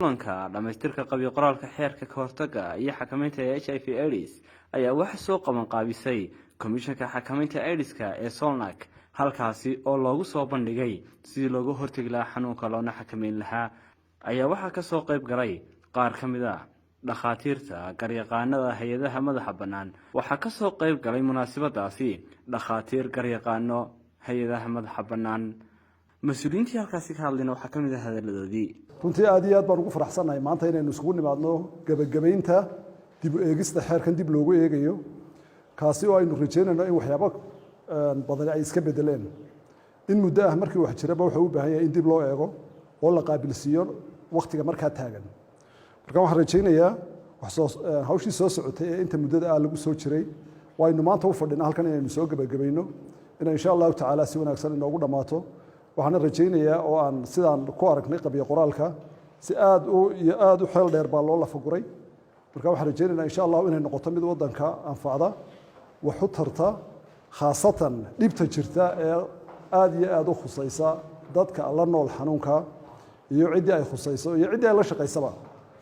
Kulanka dhamaystirka qabyo qoraalka xeerka ka hortagga iyo xakamaynta HIV AIDS ayaa waxa soo qaban qaabisay Komishanka Xakamaynta AIDS-ka ee SOLNAC, halkaasi oo loogu soo bandhigay sidii looga hortegi lahaa xanuunka loona xakameyn lahaa. Ayaa waxaa kasoo qayb galay qaar ka mid ah dhakhaatiirta, garyaqaanada, hay-adaha madaxa bannaan. Waxaa kasoo qayb galay munaasabadaasi dhakhaatiir, garyaqaano, hay-adaha madaxa bannaan. Mas-uuliyiintii halkaasi ka hadlayna waxaa ka mid ah hadaladoodii. Runtii aad iyo aad baan ugu faraxsannahay maanta inaynu isugu nimaadno gebagabaynta dib u eegista xeerkan dib loogu eegayo, kaasi oo aynu rajeynayno in waxyaabo badani ay iska bedeleen. In muddo ah markii wax jiraba wuxuu u baahan yahay in dib loo eego oo la qaabilsiiyo wakhtiga markaa taagan. Marka waxaan rajaynayaa hawshii soo socotay ee inta muddada ah lagu soo jiray waynu maanta u fadhina halkan inaynu soo gebagabayno, inay insha Allahu tacaala si wanaagsan inoogu dhammaato. Waxaana rajaynayaa oo aan sidaan ku aragnay qabyo qoraalka, si aad u iyo aada u xeel dheer baa loo lafaguray. Marka waxaan rajaynaynaa insha Allahu inay noqoto mid waddanka anfacda, wax u tarta, khaasatan dhibta jirta ee aada iyo aada u khusaysa dadka la nool xanuunka iyo ciddii ay khusayso iyo ciddii ay la shaqaysaba.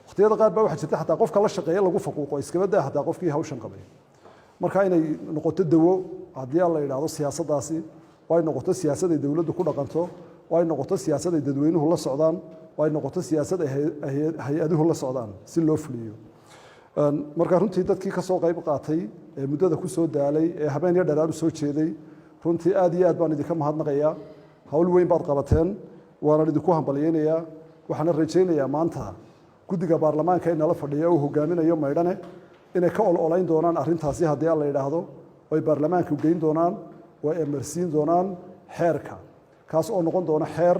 Waqtiyada qaar baa waxaa jirta xataa qofka la shaqeeya lagu faquuqo, iskaba daa xataa qofkii hawshan qabay. Marka inay noqoto dawo haddii aan la yidhaahdo siyaasaddaasi, oo ay noqoto siyaasad ay dowladdu ku dhaqanto, oo ay noqoto siyaasad ay dadweynuhu la socdaan, oo ay noqoto siyaasad ay hay-aduhu la socdaan si loo fuliyo. Marka runtii dadkii ka soo qayb qaatay ee muddada ku soo daalay ee habeen iyo dharaar u soo jeeday, runtii aad iyo aad baan idinka mahadnaqayaa. Hawl weyn baad qabateen, waanan idinku hambalyeynayaa. Waxaana rajaynayaa maanta guddiga baarlamaanka ee nala fadhiya uu hogaaminayo Maydhane inay ka ololayn doonaan arrintaasi haddii aan la yidhaahdo, oo ay baarlamaanka geyn doonaan oo ay emarsiin doonaan xeerka, kaas oo noqon doona xeer,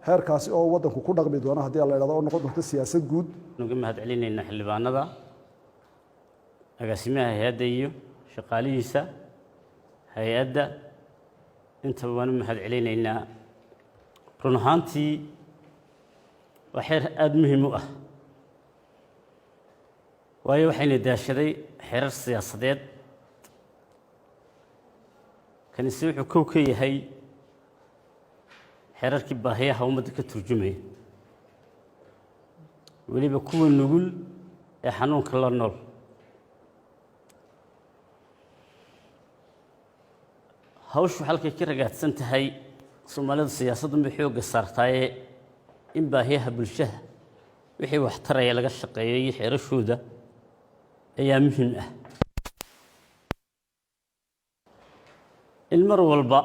xeerkaasi oo waddanku ku dhaqmi doona haddii aan la yidhahdo, oo noqon doonta siyaasad guud. Uga mahad celinaynaa xildhibaanada, agaasimaha hay-adda iyo shaqaalihiisa hay-adda intaba waan u mahad celinaynaa. Run ahaantii waa xeer aada muhiim u ah, waayo waxayna daashaday xeerar siyaasadeed. Kanise wuxuu kow ka yahay xeerarkii baahiyaha ummadda ka turjumaya, weliba kuwa nugul ee xanuunka la nool. Hawshu halkay ka ragaadsan tahay, Soomaalidu siyaasadunbay xoogga saartaaye, in baahiyaha bulshada wixii wax taraya laga shaqeeyo iyo xeerashooda ayaa muhiim ah. In mar walba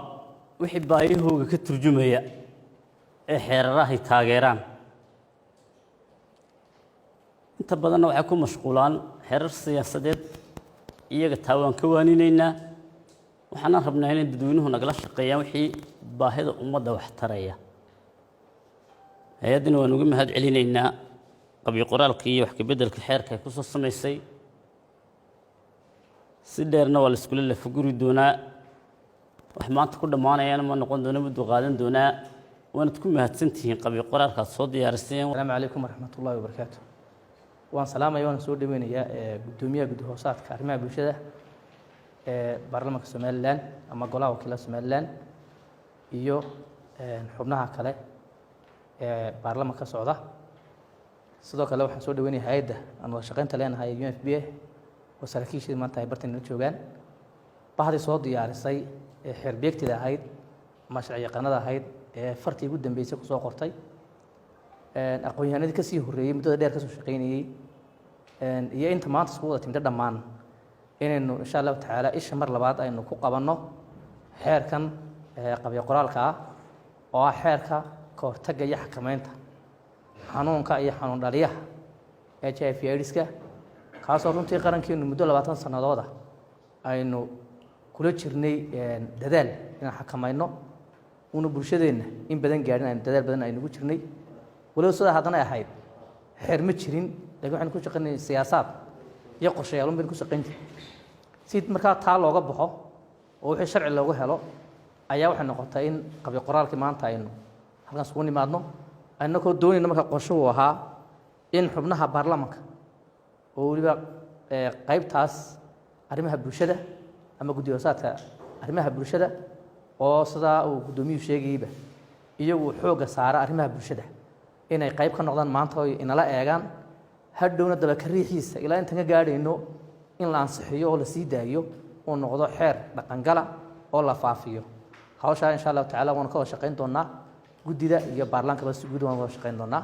wixii baahiyahooga ka turjumaya ee xeerarahay taageeraan. Inta badanna waxay ku mashquulaan xeerar siyaasadeed. Iyaga taa waan ka waaninaynaa. Waxaana rabnaa inay dadweynuhu nagala shaqeeyaan wixii baahida ummadda wax taraya. Hay-addina waan uga mahad celinaynaa qabyo qoraalka iyo wax kabeddelka xeerka ay ku soo samaysay. Si dheerna waa la iskula lafaguri doonaa. Wax maanta ku dhammaanayana ma noqon doona, muddu qaadan doonaa. Waanad ku mahadsantihiin qabyo qoraalkaad soo diyaariseen. Asalaamu calaykum waraxmat ullahi wabarakaatu. Waan salaamaya, waan soo dhaweynayaa guddoomiyaha guddi hoosaadka arrimaha bulshada ee baarlamaanka Somaliland ama golaha wakiilada Somaliland iyo xubnaha kale ee baarlamaanka ka socda. Sidoo kale waxaan soo dhaweynaya hay-adda aan wada shaqeynta leenahay, UNFPA, oo saraakiisheedi maanta ay bartan nala joogaan. Bahdii soo diyaarisay ee xeer beegtida ahayd ama sharci yaqaanada ahayd ee fartii ugu dambeysay kusoo qortay, aqoon-yahanadii kasii horreeyey, muddada dheer kasoo shaqeynayey, iyo inta maanta isku wada timida dhammaan, inaynu insha Allahu tacaala isha mar labaad aynu ku qabanno xeerkan qabyo qoraalka ah, oo ah xeerka ka hortagga iyo xakameynta xanuunka iyo xanuun dhaliyaha HIV AIDS-ka, kaasoo runtii qarankeenu muddo 20 sannadood ah aynu kula jirnay dadaal inaan xakamayno, una bulshadeenna in badan gaadhin. Aynu dadaal badan aynugu jirnay, waliba sidaa haddana ay ahayd xeer ma jirin, lakin waxaynu ku shaqaynayay siyaasaad iyo qorshayaal un baynu ku shaqayn jiray. Si markaa taa looga baxo oo wixii sharci loogu helo ayaa waxay noqotay in qabyo qoraalkii maanta aynu halkan isugu nimaadno, annagoo doonayna. Marka qorshuhu ahaa in xubnaha baarlamanka oo weliba qaybtaas arrimaha bulshada ama guddi hoosaadka arrimaha bulshada, oo sidaa uu guddoomiyuhu sheegayeyba, iyagu xoogga saara arrimaha bulshada. Inay qayb ka noqdaan maanta oy inala eegaan, hadhowna dabakariixiisa ilaa intaan ka gaadhayno in la ansixiyo oo la sii daayo, uu noqdo xeer dhaqangala oo la faafiyo. Hawshaa, insha Allahu tacala, waanu ka wada shaqayn doonaa. Guddida iyo baarlaankaba si guud waan wada shaqayn doonaa.